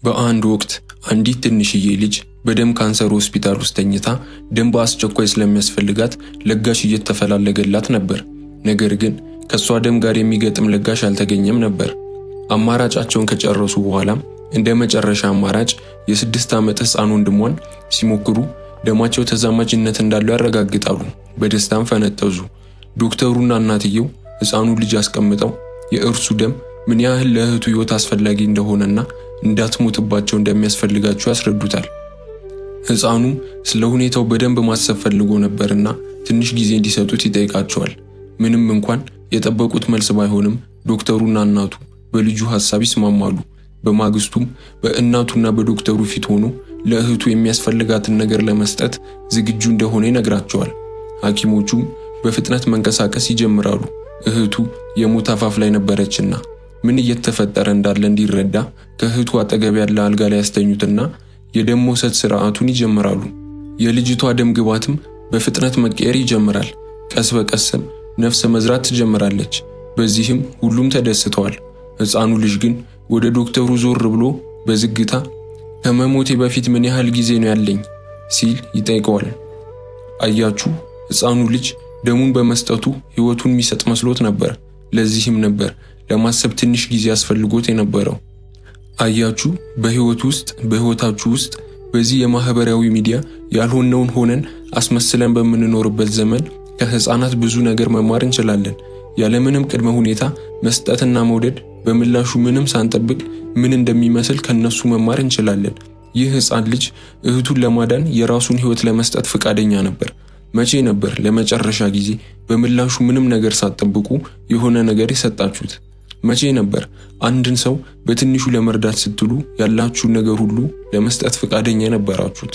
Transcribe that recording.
በአንድ ወቅት አንዲት ትንሽዬ ልጅ በደም ካንሰር ሆስፒታል ውስጥ ተኝታ ደም በአስቸኳይ ስለሚያስፈልጋት ለጋሽ እየተፈላለገላት ነበር። ነገር ግን ከእሷ ደም ጋር የሚገጥም ለጋሽ አልተገኘም ነበር። አማራጫቸውን ከጨረሱ በኋላም እንደ መጨረሻ አማራጭ የ6 ዓመት ሕፃን ወንድሟን ሲሞክሩ ደማቸው ተዛማጅነት እንዳለው ያረጋግጣሉ። በደስታም ፈነጠዙ። ዶክተሩና እናትየው ሕፃኑን ልጅ አስቀምጠው የእርሱ ደም ምን ያህል ለእህቱ ሕይወት አስፈላጊ እንደሆነና እንዳትሞትባቸው እንደሚያስፈልጋቸው ያስረዱታል። ሕፃኑም ስለ ሁኔታው በደንብ ማሰብ ፈልጎ ነበርና ትንሽ ጊዜ እንዲሰጡት ይጠይቃቸዋል። ምንም እንኳን የጠበቁት መልስ ባይሆንም ዶክተሩና እናቱ በልጁ ሐሳብ ይስማማሉ። በማግስቱም በእናቱና በዶክተሩ ፊት ሆኖ ለእህቱ የሚያስፈልጋትን ነገር ለመስጠት ዝግጁ እንደሆነ ይነግራቸዋል። ሐኪሞቹም በፍጥነት መንቀሳቀስ ይጀምራሉ። እህቱ የሞት አፋፍ ላይ ነበረችና ምን እየተፈጠረ እንዳለ እንዲረዳ ከእህቱ አጠገብ ያለ አልጋ ላይ ያስተኙትና የደም መውሰድ ስርዓቱን ይጀምራሉ። የልጅቷ ደም ግባትም በፍጥነት መቀየር ይጀምራል። ቀስ በቀስም ነፍስ መዝራት ትጀምራለች። በዚህም ሁሉም ተደስተዋል። ሕፃኑ ልጅ ግን ወደ ዶክተሩ ዞር ብሎ በዝግታ "ከመሞቴ በፊት ምን ያህል ጊዜ ነው ያለኝ?" ሲል ይጠይቀዋል። አያችሁ፣ ሕፃኑ ልጅ ደሙን በመስጠቱ ሕይወቱን የሚሰጥ መስሎት ነበር። ለዚህም ነበር ለማሰብ ትንሽ ጊዜ አስፈልጎት የነበረው። አያችሁ፣ በሕይወት ውስጥ፣ በሕይወታችሁ ውስጥ፣ በዚህ የማህበራዊ ሚዲያ ያልሆነውን ሆነን አስመስለን በምንኖርበት ዘመን ከህፃናት ብዙ ነገር መማር እንችላለን። ያለምንም ቅድመ ሁኔታ መስጠትና መውደድ በምላሹ ምንም ሳንጠብቅ ምን እንደሚመስል ከነሱ መማር እንችላለን። ይህ ህፃን ልጅ እህቱን ለማዳን የራሱን ህይወት ለመስጠት ፈቃደኛ ነበር። መቼ ነበር ለመጨረሻ ጊዜ በምላሹ ምንም ነገር ሳትጠብቁ የሆነ ነገር የሰጣችሁት? መቼ ነበር አንድን ሰው በትንሹ ለመርዳት ስትሉ ያላችሁን ነገር ሁሉ ለመስጠት ፈቃደኛ የነበራችሁት?